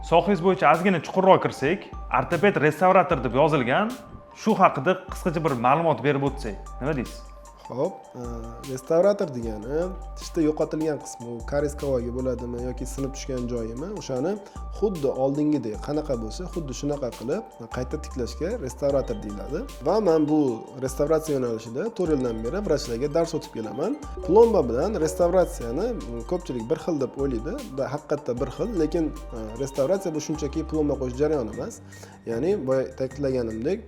Sohangiz bo'yicha ozgina chuqurroq kirsak, ortoped restavrator deb yozilgan, shu haqida qisqacha bir ma'lumot berib o'tsak, nima deysiz? Ho'p, restavrator degani tishda yo'qotilgan qismi, u karies kovagi bo'ladimi yoki sinib tushgan joyimi, o'shani xuddi oldingidek qanaqa bo'lsa, xuddi shunaqa qilib qayta tiklashga restavrator deyiladi. Va man bu restavratsiya yo'nalishida 4 yildan beri vrachlarga dars o'tib kelaman. Plomba bilan restavratsiyani ko'pchilik bir xil deb o'ylaydi. Да, haqiqatda bir xil, lekin restavratsiya bu shunchaki plomba qo'yish jarayoni emas. Ya'ni boya ta'kidlaganimdek,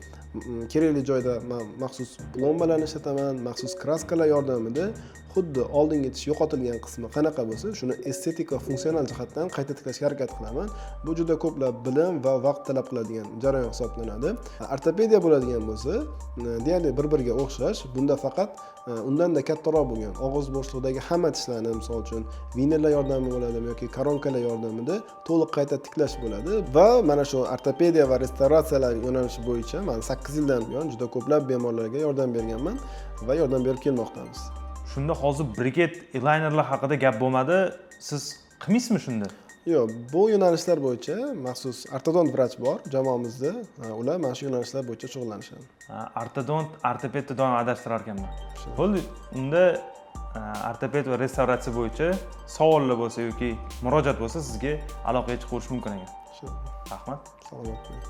kerakli joyda man maxsus plombalarni ishlataman, maxsus kraskalar yordamida xuddi oldingi tish yo'qotilgan qismi qanaqa bo'lsa, shuni estetik va funksional jihatdan qayta tiklashga harakat qilaman. Bu juda ko'plab bilim va vaqt talab qiladigan jarayon hisoblanadi. Ortopediya bo'ladigan bo'lsa, deyarli bir biriga o'xshash. Bunda faqat undanda kattaroq bo'lgan og'iz bo'shlig'idagi hamma tishlarni, misol uchun, vinerlar yordamida bo'ladimi yoki koronkalar yordamida to'liq qayta tiklash bo'ladi. Va mana shu ortopediya va restavratsiyalar yo'nalishi bo'yicha man 8 yildan buyon juda ko'plab bemorlarga yordam berganman va yordam berib kelmoqdamiz. Shunda hozir briket, elaynerlar haqida gap bo'lmadi. Siz qilmaysizmi shunda? Yo'q, bu yo'nalishlar bo'yicha maxsus ortodont vrach bor jamoamizda. Ular mana shu yo'nalishlar bo'yicha shug'ullanishadi. Ha, ortodont, ortopedni doim adashtirar ekanman. Bo'ldi, unda ortoped va restavratsiya bo'yicha savollar bo'lsa yoki murojaat bo'lsa, sizga aloqaga chiqaverish mumkin ekan. Shu. Rahmat. Salomat bo'ling.